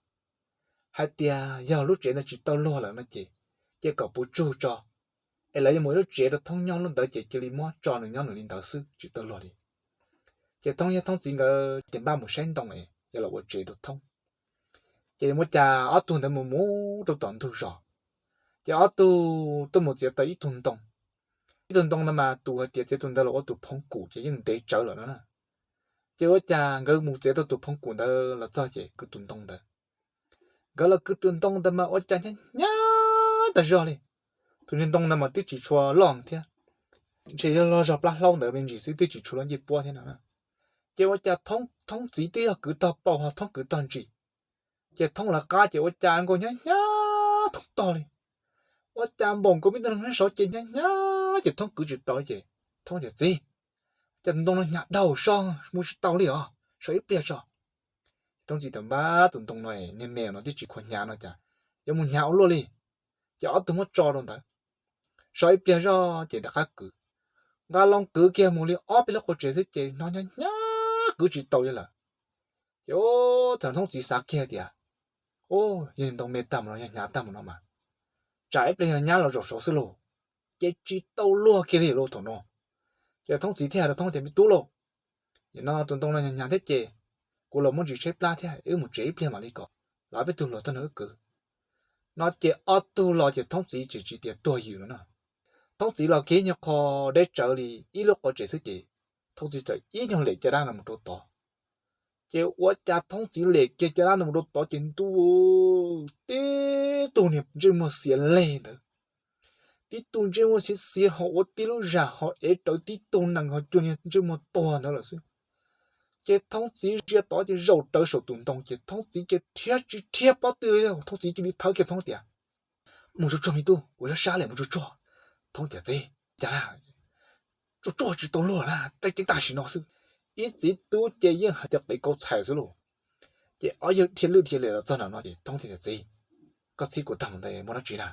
hais tias yog lub tsev ntawd tsis tau luag lawm no ces, ces kom puv tsug tso, es lawv yuav mus ib lub tsev rau Thoob nyob lub ntawd ces cia li muab tso nws nyob nws li ntawd xwb tsis tau luag li. Ces Thoob thiab Thoob txiv nkawd ces npaj mus saib ntoo es yuav los ua tsev rau Thoob. Ces ua cas ob tug ntawd mus mus rau tom ntug zos, ces ob tug tuaj mus txiav tau ib tug ntoo. Ib tug ntoo ntawd mas tus hais tias txiav tus ntawd los ua tus phoov kum ces yeej ntev tsawv lawm no na. Ces ua cas nkawd mus txiav tau tus phoov kum ntawd los txog ces kwv tus ntoo ntawd, nkawd los kwv tus ntoo ntawd mas ua cas hnyav hnyav tas zog li. Tus niag ntoo ntawd mas twb tsis tshua loj thiab, ntshe yog loj zog plab hlaub ntawd me ntsis xwb twb tsis tshua loj ncej puab thiab no na. Ces ua cas Thoob txiv twb yog kwv tog paum ho Thoob kwv tog ntsis, ces Thoob lawv qab ces ua cas nkaus hnyav hnyav Thoob tog li. Ua cas npaum nkaus me tug neeg nyob saud ces hnyav hnyav ces Thoob kwv tsis tau ces Thoob tias, Txiv, cas tus ntoo no hnyav dhau, so mus tsis tau li os, so ib pliag tso. Thoob txiv tias, Npab, tus ntoo no niag me no twb tsis khuav hnyav no cas yuav mus hnyav ua luaj li. Ces ob tug muab tso rau ntawd, so ib pliag zoj ces rov qab kwv. Nqa loo kwv kiag mus li ob peb lub qhov tsev xwb ces hnov hnyav hnyav kwv tsis tau li lawm. Ces thaum Thoob txiv xav kiag tias, Yog ntoo me tag mus no, yog hnyav tag mus no mas tsam ib pliag yog nyab los zaum saud xwb lauj. Ces tsis tau luag kiag li lauj thaum no. Ces Thoob txiv thiaj hais rau Thoob tias, Me tub lauj, nim no tus ntoo no hnyav hnyav thiab ces kuv los muaj ntsis tshaib plab thiab, wb mus tsev ib pliag mam li kom los peb tug hluas tuaj nrog wb kwv. No ces ob tug los ces Thoob txiv tseem tsis tias tuag yws no na. Thoob txiv los kiag nyuag qho deb tsawv li ib lub qhov tsev xwb ces Thoob txiv txawm ib nyuag lem caj dab no mus rau tod. Ces ua cas Thoob txiv lem kiag caj dab no mus rau tod ces ntuj, tib tug niag ntsej muag xiav leg ntawd, tib tug ntsej muag xiav xiav ho ua tib lub zag ho ev rawv tib tug nees ho cuag niag ntsej muag tuag ntawd lawm xwb. Ces Thoob txiv ntsia tod ces zaum rawv saum tus ntoo ces Thoob txiv cia li rhiab tsis rhiab pob tw li, Thoob txiv cia li thawb kiag Thoob tias, Mus tsuag tsuag me tub, kuv sab sab lawm, mus tsuag tsuag. Thoob tias, Txiv, cas na? Tsuag tsuag tsis tau luag na, tej ceeb tam sim no xwb. Ib txiv tub ces yeej hais tias qev kauv txhais xwb lauj. Ces ob yawg dhia lwj dhia liam los txog nram no ces Thoob thiaj tias, Txiv, koj txib kuv tag mus ntawd muaj dab tsi na?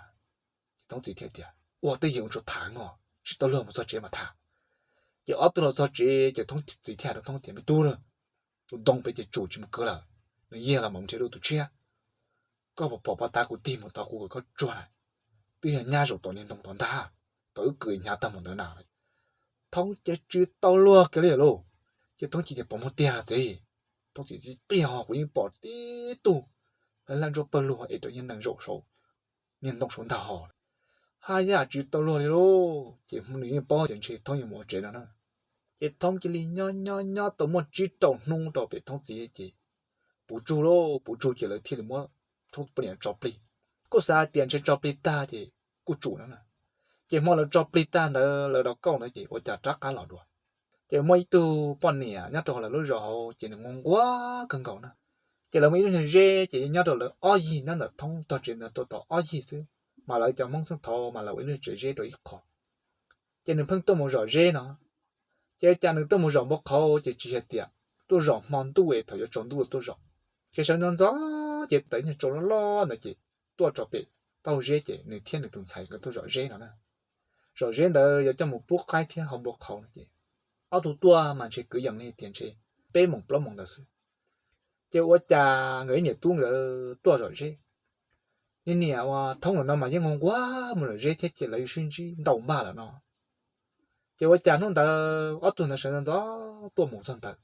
Ces Thoob txiv thiaj tias, Ua twj ywm ua tsuas tham no, tsis tau luag mus txog tsev mas tham. Ces ob tug los txog tsev ces Thoob txiv thiaj hais rau Thoob tias, Me tub, tus ntoo pem ces tsum tsis mus kwv lawm, nws yog los mam nrhiav dua tus tshiab. Koj puas pom pov tav kuv tig mus tod kuv kom koj tsuag na? Twb yog nyab zaum tom niag ntoo tod ntag, thaum wb kwv hnyav tag mus ntawd na. Thoob ces tsis tau luag kiag li lauj. Ces Thoob txiv tias, Puas muaj tiag txiv? Thoob txiv tias, Tiag, kuv yeej pom tib tug hlais hlais ntsuab pawg lug es raws niag nees zaum saud, niag ntoo saud ntag hos. Haj yam tsis tau luag li lauj. Ces nws yeej paub tias ntshe Thoob yuav mus ua tsev no na. Ces Thoob cia li nyob nyob nyob tau muaj tsib rau hnub rau pem Thoob txiv ces puv tsug lauj, puv tsug ces lawv thiaj li muab Thoob poj niam tso plig. Kuj xav hais tias ntshe tso plig tag ces kuj tsum no na. Ces hmo lawv tso plig tag ntawd lawv rov kauj ntawd ces ua cas rov qab los dua. Ces muaj ib tug poj niam nyob rau lawv lub zos hauv ces nws nquag nquag kawg nkaus na. Ces lawv muaj ib lub nyuag zeb ces yeej nyob rau lawv ob yig, nyob ntawm Thoob tog tsev ntawd rau tom ob yig xwb, mas lawv cov Hmoob txheej thaud mas lawv ua ib lub tsev zeb rau ib qho. Ces nws pheej tuaj mus zom zeb no. Ces cas nws tuaj mus zom npua qhauv ces tsis hais tias tuaj zom hmo ntuj es thaum yuav tsaus ntuj tuaj zom, ces sawv ntxov ntxov ces tawm ib nyuag tsau loj loj ntawd ces tuaj tso pem taug zeb ces nws thiab nws tus ntxhais nkawd tuaj zom zeb no na. Zom zeb ntawd yuav coj mus pub qaib thiab hau npua qhauv no ces ob tug tuaj mas ntshe kwv yees li tias ntshe peb moos plaub moos ntawd xwb. Ces ua cas nkawd ib niam tub nkawd tuaj zom zeb, niag niam uas Thoob lawm no mas yeej nquag nquag mus zom zeb thiab ces lawv sib ntsib ntau npaj lawm no. Ces ua cas hnub ntawd ob tug ntawd sawv ntxov ntxov tuaj mus txog ntawd,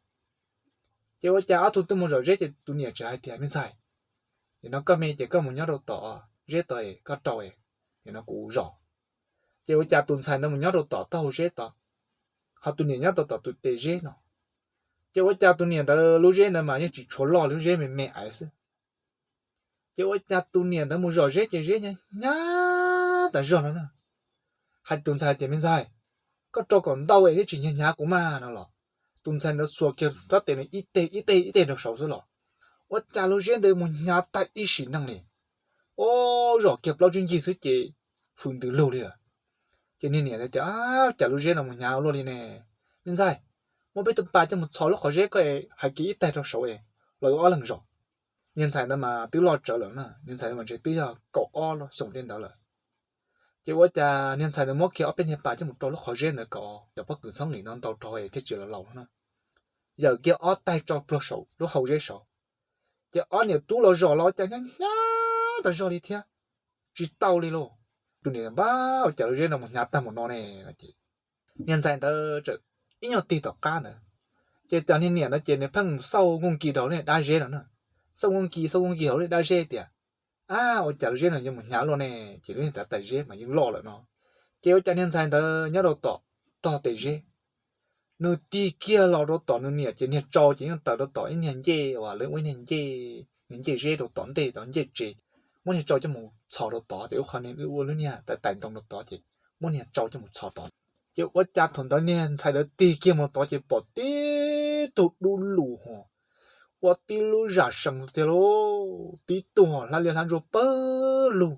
ces ua cas ob tug tuaj mus zom zeb ces tus niam txawm hais tias, Me ntxhais, nim no koj me ces koj mus nyob rau tom zeb tod koj rau, nim no kuv zom. Ces ua cas tus ntxhais ntawd mus nyob rau tom taub hau zeb tod, ho tus niam nyob rau tom tus tes zeb no. Ces ua cas tus niam ntawd lub zeb ntawd mas yeej tsis tshua loj, lub zeb me me ais xwb. Ces ua cas tus niam ntawd mus zom zeb ces zeb hnyav hnyav tas zog no na. Hais tus ntxhais tias, Me ntxhais, koj rau kom ntau es thiaj tsis hnyav hnyav kuv mas no los, tus ntxhais ntawd xuas kiag rab tes ib teg ib teg ib teg rau saud xwb los, ua cas lub zeb ntawd mus hnyav tag ib sim neej li. Ua, zom kiag plaub tsib ncig xwb ces fws ntws lug li lawm. Ces niag niam tias, Cas lub zeb no mus hnyav ua luaj li ne? Me ntxhais, muab peb tus pas coj mus txhos lub qhov zeb koj, hais kiag ib teg rau saud es los yuav ob leeg zom. Niag ntxhais ntawd mas twb loj tsawv lawm na, niag ntxhais mas ntshe twb yog kaum ob xyoo tej ntawd lawm. Ces ua cas niag ntxhais ntawd muab kiag ob peb niag pas coj mus rau lub qhov zeb ntawd kom cov pob kws txhoob lim no ntau rau thiaj tsis los laus no na. Yawm kiag ob teg rau pluag saum lub hau zeb saud, ces ob niam tub los zom los cas hnyav hnyav tas zog li thiab, tsis tau li lauj. Tus niam, Npab, ua cas lub zeb no mus hnyav tag mus no ne? Niag ntxhais ntawd txawm ib nyuag tig tom qab ntawd, ces cov niag niam no ces nws pheej mus xauj nkuj nki rau lub dab zeb no na, xauj nkuj nki xauj nkuj nki hauv lub dab zeb tias, A, ua cas lub zeb no yuav mus hnyav luaj ne? Ces lub niag tav tais zeb mas yeej loj lawm no. Ces ua cas niag ntxhais ntawd nyob rau tom tog tes zeb, nws tig kiag los rau tom nws niam ces niag tsau ces yeej tawm rau tom ib niag ncej uas lawv ua ib niag ncej, ncej zeb rau tom ntej tom ncej tsev, muab niag tsau coj mus txhos rau tod ces ua qhov niag ua lub niag tav tais ntoo rau tod ces muab niag tsau coj mus txhos tod. Ces ua cas thaum ntawd niag ntxhais ntawd tig kiag mus tod ces pom tib tug dub lug ho ua tib lub zam sees tiag lauj, tib tug ho hlab liab hlab ntsuab pawg lug.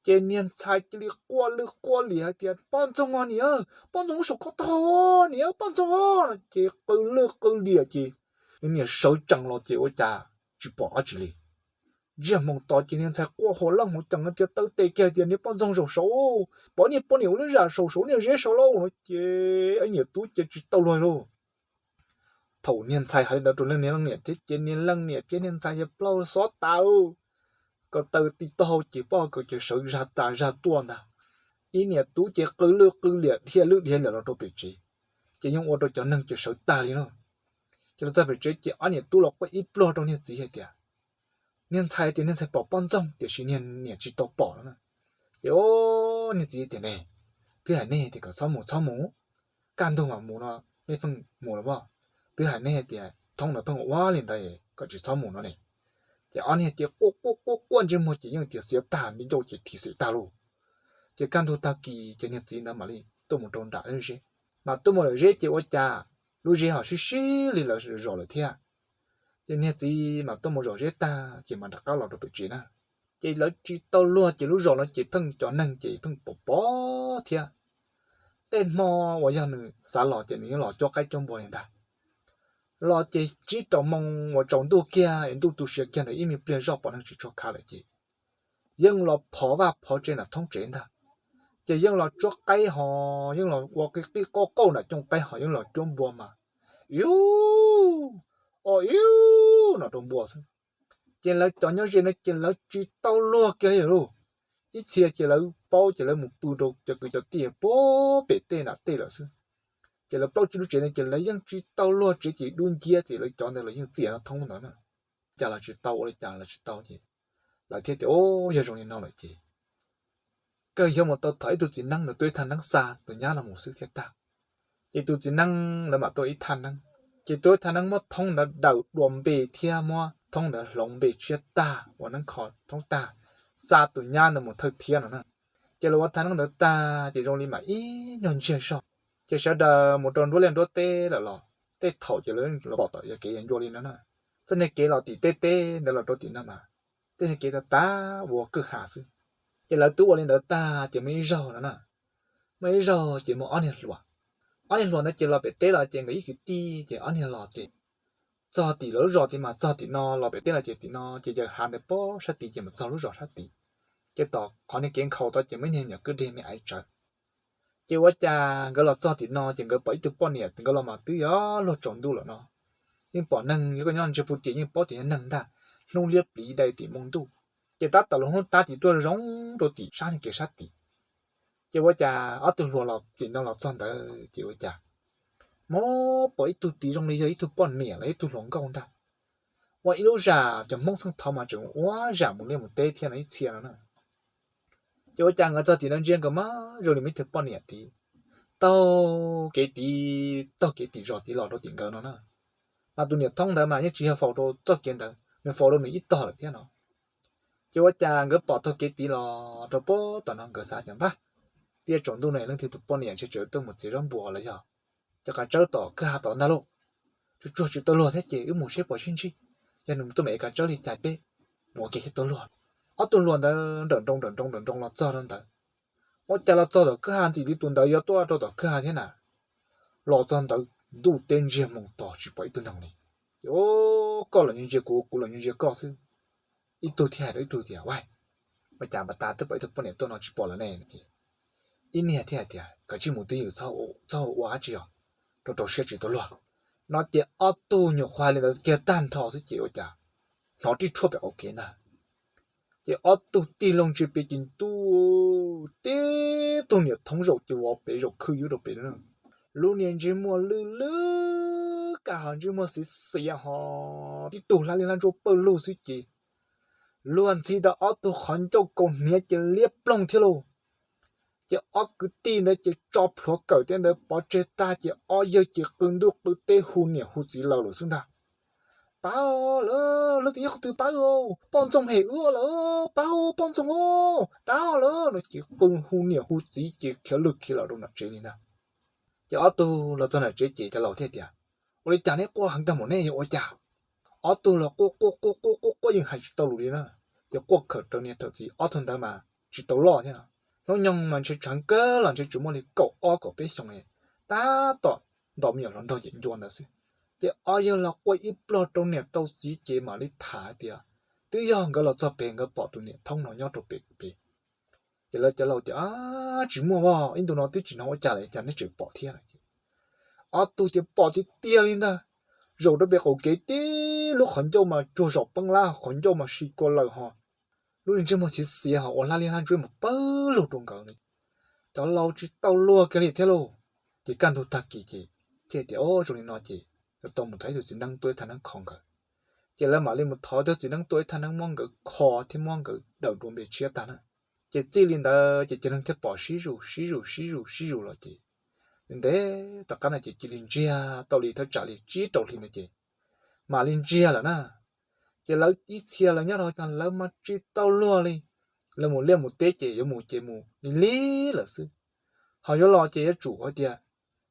Ces niag ntxhais cia li quaj lwj quaj liam hais tias, Poj ntxoog os niam, poj ntxoog, lub saum koj tog niam, poj ntxoog os no ces qw lwj qw liam ces nws niam sawv tsees los ces ua cas tsis pom dab tsi li. Ntsiag hmoov tod ces niag ntxhais quaj hua leej hua cees tias, taw tes kiag tias, Niag poj ntxoog, zaum saud, pom niag poj niam ua lub zam saum saum niag zeb saud lauj no ces niam tub ces tsis tau luag lauj. Thaum niag ntxhais hais li ntawd rau leej niag leej niam thiab ces niag leej niam thiab niag ntxhais yog plaub xob tas, ko taw ti taub hau ces poj ko ces sawv zag tas zag tuaj ntag. Ib niam tub ces qw lwj qw liam dhia lwj dhia liam los rau pem tsev, ces yeej ua rau cov neeg ces sawv tag li no. Ces los txog pem tsev ces ob niam tub los quaj ib pluag rau niag txiv hais tias, niag ntxhais tias niag ntxhais pom poj ntxoog tiam sis niag niam tsis tau pom no na. Ces niag txiv tias, Ne, twb hais nej tias kom txhob mus txhob mus, kaj ntug mam mus no nej pheej mus los as. Twb hais nej tias thoob ntawd pheej ua li ntawd kom tsis txhob mus no ne. Ces ob niag ces quaj quaj quaj quaj ntsej muag ces yeej tias xiav tag, nti ncauj ces thim xim tag lauj. Ces kaj ntug tag kis ces niag txiv ntawd mam li tuaj mus rau nram lub zeb. Mas tuaj mus zom zeb ces ua cas lub zeb ho sib sib li lawv zom lawm thiab. Ces niag txiv mas tuaj mus zom zeb tag ces mam rov qab los rau pem tsev na. Ces lawv tsis tau luag ces lub zos no ces pheej cov neeg ces pheej pom pom thiab. Tej hmo uas yog nws xav los ces nws yeej los cuab qaib cuab npua li ntag. Los ces tsib rau moo uas tsaus ntuj kiag es ntuj tu siav kiag ntawd ib me pliag zoj pom neeg tsis tshua khav lawm ces yeej los phov vaj phov tsev nram thoob tsev ntag. Ces yeej los cuab qaib ho yeej los ua qib qib qauj qauj nram cooj qaib ho yeej los cuab npua mas, Iu, o iu, no rau npua xwb. Ces lawv cov nyob ze no ces lawv tsis tau luag kiag li lauj. Ib txhia ces lawv paub ces lawv mus pw rau cov kwv cov tij puag pem tej nram tej lawm xwb. Ces lawv plaub tsib lub tsev no ces lawv yeej tsis tau luag tsev ces dub nciab ces lawv cov ntawd los yeej txias no thoob ntawd na. Cas los tsis tau, ua li cas los tsis tau ces lawv thiaj tias, O, yog zoo li no lawm ces kawg yog mus tau thov ib tug txiv neeb nws tuaj ib thaj neeb xa tus nyab los mus xwb thiaj tag. Ces tus txiv neeb ntawd mam tuaj ib thaj neeb, ces tuaj ib thaj neeb muab thoob ntawd daws dua npe thiab muab thoob ntawd hloov npe tshiab tag ua neeb kho thoob tag, xa tus nyab ntawd mus thawj thiab no na. Ces lawv ua thaj neeb ntawd tag ces zoo li mam ib nyuag ntsiag zog, ces sawv daws mus rau nruab liaj nruab teb lawm los tej thaum ces lawv los pom tom yog kev ncua li no na. Txoj niag kev los tim tej teb ntawd los rau tim no mas tej niag kev tag tag ua kwj ha xwb. Ces lawv twb ua li ntawd tag ces muaj ib zaug no na, muaj ib zaug ces muaj ob niag hluas, ob niag hluas ntawd ces los pem teb los ces nkawd ib kwv tij ces ob niag los ces txog tim lawv lub zos tid mas txog tim no, los pem teb los ces tim no ces yawm hav ntawd pem sab tid ces mus txog lub zos sab tid. Ces tom qhov niag kev nkhaus tod ces muaj ib niag me nyuam kwj deg me aiv tsawv. Ces ua cas nkawd los txog tim no ces nkawd pom ib tug poj niam nkawd los mas twb yog luag tsaus ntuj lawm no, yeej pom neeg yog koj nyob ntsej puv tim yeej paub tias yog neeg ntag, hnub liab pliv dai tim npoo ntuj. Ces tab tom los hnub tab tim tuaj zoo rau tim sab niag kev sab tid. Ces ua cas ob tug hluas los tim no los txog ntawd ces ua cas muab pom ib tug tid zoo li yog ib tug poj niam los ib tug hluas nkauj ntag, ua ib lub zam, cov Hmoob txheej thaud mas tseem ua zam mus liaj mus teb thiab no ib txhia no na. Ces ua cas nkawd txog tim no ntsia nkawd mas zoo li me ib tug poj niam tid taug kev tid, taug kev tim zos tid los rau tim nkawd no na. Mas tus niam thoob ntawd mas yeej tsis yog faus rau txoj kev ntawd, nws faus rau nws ib tog lawm thiab no. Ces ua cas nkawd pom taug kev tid los rau pem tom no, nkawd xav tias npab, tiaj tsaus ntuj no leej twg tus poj niam ntshe tseem tuaj mus txiav zaub npua los yog txiav kav tsawb tom kwj ha tom ntag lauj. Tsuag tsuag tsis tau luag thiab ces wb mus seb puas sib ntsib, yog nws tuaj mam ev kav tsawb li cas peb mus ua ke thiaj tau luag. Ob tug hluas ntawd nrawm nroos nrawm nroos nrawm nroos los txog rau ntawd. Ua cas los txog tom kwj ha ntxim li tus ntawd yuav tuaj rau tom kwj ha thiab na. Los txog ntawd ntuj teb ntsiag moos to tsis pom ib tug neeg li. Ces koj los ntsia kuv, kuv los ntsia koj xwb. Ib tug thiaj hais rau ib tug tias, Ua, ua cas npaj tas twb pom ib tug poj niam tuaj no tsis pom lawm ne? Ces ib niag thiaj hais tias, Kav tsij mus twj ywm, txhob ua dab tsi os, rau rau siab tsis tau luag. No ces ob tug nyuam qhuav li ntawd kiag tag nrho xwb ces ua cas hnov rij tshuaj pem qaum kev ntag. Ces ob tug tig loo ntsia pem ces ntuj, tib tug niam thoob zaum ces vov pem zaum khwj yub rau pem. Lub niag ntsej muag lwj lwj, kaj hos ntsej muag xiav xiav hos tib tug hlab liab hlab ntsuab pawg lug xwb ces luag ntxhi tau ob tug qhov ncauj kaus hniav ces liab ploog thiab lauj. Ces ob kwv tij ntawd ces tso plhuav kawm tej ntawd pov tseg tag ces ob yawg ces qw ntuj qw teb hu niam hu txiv lawm lawm xwb ntag. Pab lawm, leej twg nyob qhov twg pab, poj ntxoog hem wb lawm, pab poj ntxoog, dab lawm no ces qw hu niam hu txiv ces khiav lwg khiav los rau nram tsev li ntag. Ces ob tug los txog nram tsev ces cov laus thiaj tias, Ua li cas neb quaj heev tag mus ne, yog ua cas? Ob tug los quaj quaj quaj quaj quaj quaj yeej hais tsis tau lus li na. Ces quaj khawm raws niam khawm txiv, ob tug ntawd mas tsis tau loj thiab. Hnub nyoog mas ntshe tsheev kawg los ntshe tsuas muaj li kaum ob kaum peb xyoos li, tab tom nto me nyuam hluas nraug ces ncua ntawd xwb. Ces ob yawg los quaj ib plog rau niam rau txiv ces mam li tham hais tias twb yog nkawd los txog pem nkawd pom tus niam thoob no nyob rau pem pem. Ces lawv cov laus tias, Tsis muaj os, ib ntu no twb tsis hnov ua cas lawm cas neb tseem pom thiab lawm. Ob tug tias pom tiag tiag li ntag, zaum rau pem qaum kev tib lub qhov ncauj mas tsuag zom peeb lab, qhov ncauj mas si kua lawm hos, lub niag ntsej muag xiav xiav hos ua hlab liab hlab ntsuab mus pawg lug rau nkawd. Cov laus tsis tau luag kiag li thiab lauj. Ces kaj ntug tag kis ces thiaj tias, O, zoo li no ces yuav tau mus thov ib tug txiv neeb tuaj ib thaj neeb kho nkawd. Ces lawv mam li mus thov ib tug txiv neeb tuaj ib thaj neeb muab nkawd kho thiab muab nkawd daws dua npe tshiab tag na. Ces txij li ntawd ces cov neeg thiaj pom sib zus sib zus sib zus sib zus los ces ntev tom qab no ces cia li ntsiag tau li thaj tsam li tsib rau hli ntawd ces mam li ntsiag lawm na. Ces lawv ib txhia lawv nyob rau lawv mas tsis tau luag li. Lawv mus liaj mus teb ces yuav mus ces mus lig lig lawm xwb, ho yuav los ces yuav tsum hais tias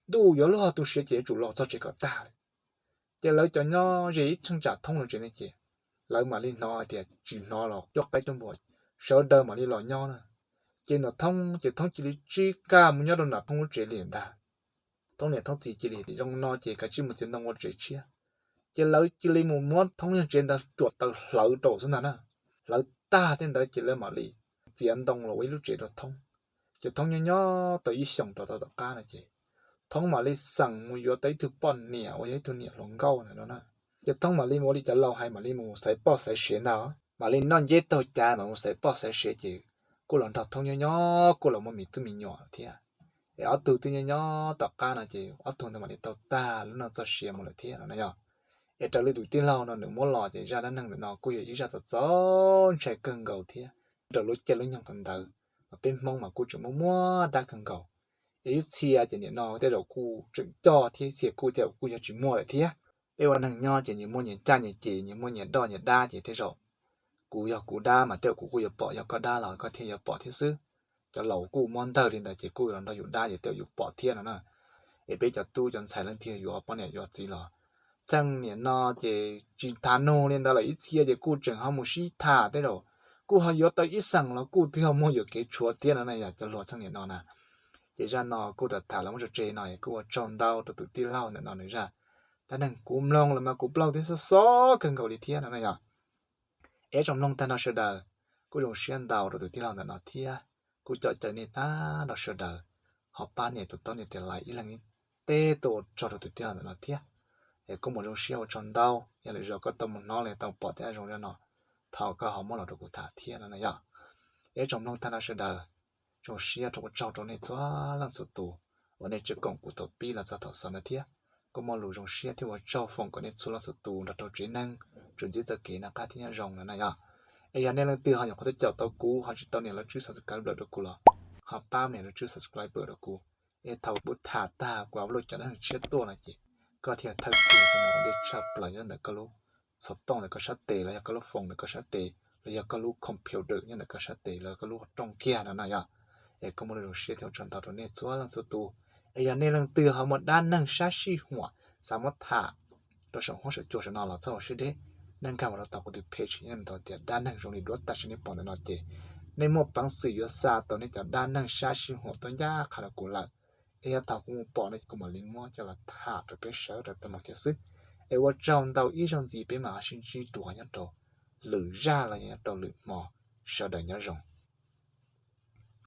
ntuj yuav luag tu siav ces yuav tsum los txog tsev kom tag li. Ces lawv cov nyob ze ib cheeb tsam thoob lawv tsev ne ces lawv mam li hnov hais tias tsis hnov los cuab qaib cuab npua, sawv daws mam li los nyob na. Ces nram thoob ces thoob cia li tsib kaj mus nyob rau nram thoob lub tsev li ntag. Thoob niam thoob txiv cia li tias zoo no ces kav tsij mus txiav ntoo ua tsev tshiab. Ces lawv cia li mus muab thoob yog tsev ntawd cuam taws hlawv rau xwb ntag na. Hlawv tag tej ntawd ces lawv mam li txiav ntoo los ua ib lub tsev rau thoob. Ces thoob nyob nyob tau ib xyoos rau tom qab no ces thoob mam li xeem mus yuav tau ib tug poj niam uas yog ib tug niam hluas nkauj ntawd no na. Ces thoob mam li ua li cov laus hais mam li mus xaiv poj xaiv sev ntag, mam li noj nceb taug cav mam mus xaiv poj xaiv sev ces kuj los nrog thoob nyob nyob kuj los muaj me tub me nyuam thiab. Es ob tug twb nyob nyob tom qab no ces ob tug ntawd mam li tau tag lub neej txoj sia mus lawm thiab no na yog. Es raws li tus tij laug no nws muab los ces zaj dab neeg ntawm no kuj yog ib zaj txaus txaus ntshai kawg nkaus thiab. Raws lub caij lub nyoog thaum ntawd mas peb Hmoob mas kuj tseem muaj muaj dab kawg nkaus. Es ib txhia ces nim no tej zaum kuj tseem coj thiab, ib txhia kuj tej zaum kuj yog tsis muaj lawm thiab. Peb ua neeg nyob ces nyias muaj nyias caj nyias ces, nyias muaj nyias doj nyias dab ces tej zaum kuv yog kuv dab mas tej zaum kuv kuj yuav pom, yog koj dab los koj thiaj yuav pom thiab xwb. Cov laus kuj muab ntawg li ntawd ces kuj los nrog yus dab ces tej zaum yus pom thiab no na. Es peb cov tub cov ntxhais leej twg yuav poj niam yuav txiv los txheej niam no ces tsis tham nug li ntawd lawm, ib txhia ces kuj tseem ho mus sib tham tej zaum kuj ho yuav tau ib xeem los kuj twb ho muaj yuam kev tshuav thiab no na yog cov hluas txheej niam no na. Ces zaj no kuj tham tham los muab tso tseg no es kuj ua tsaug ntau rau tus tij laug ntawm no nws zaj dab neeg kuv mloog los mas kuv plaub twb xob xob kawg nkaus li thiab no na yog. Es tsoom mloog tag nrho sawv daws, kuj zoo siab ntau rau tus tij laug ntawm no thiab, kuj coj caw nej tag nrho sawv daws ho pab nias tus taub nias tes like ib leeg ib teg tuaj ua tsaug rau tus tij laug ntawm no thiab. Es kuj mus zoo siab ua tsaug ntau, yog lwm zaus koj tau mus hnov los tau pom tej hav zoov zaj no, thov koj ho muab los rau kuv tham thiab no na yog. Es tsoom mloog tag nrho sawv daws, zoo siab rau ua tsaug rau nej txhua leej txhua tus uas nej tseem koom kuv thaum pib los txog thaum xaus no thiab. Kuj muaj lus zoo siab thiab ua tsaug foom kom nej txhua leej txhua tus nrog rau tsev neeg tsuas ntxiv txoj kev noj qab thiab nyob zoo no na yog. Es yog nej leej twg ho nyuam qhuav twb caum tau kuv ho tsis tau nias lub tswb subscribe rau kuv los ho pab nias lub tswb subscribe rau kuv. Es thaum kuv tham tag kuv upload cov dab neeg tshiab tuaj no ces koj thiaj thawj kiag tau mus ua ntej tshaj plaws nyob ntawm koj lub xov tooj ntawm koj sab tes los yog koj lub phone ntawm koj sab tes los yog koj lub computer nyob ntawm koj sab tes los koj lub rooj kiag no no yom. Es koj muaj lub zoo siab thiab ua tsaug ntau rau nej txhua leej txhua tus. Es yog nej leej twg ho muaj dab neeg sab sij huam xav muab tham rau saum huab saum cua saum no los txhob ua siab deb, nej nkag mus rau tom kuv tus page nyob ntawm tias dab neeg zoo li duab tag siab nej pom ntawm no ces nej muaj peev xwm yuav xa tau nej cov dab neeg sab sij huam tuaj ncaj qha rau kuv lawm. Es yog thaum kuv mus pom no ces kuv mam li muab coj los tham rau peb sawv daws tau mloog thiab xwb. Es ua tsaug ntau, ib zaug ntxiv peb mam ho sib ntsib dua nyob rau lwm zaj los yog nyob rau lwm hmo. Sawv daws nyob zoo.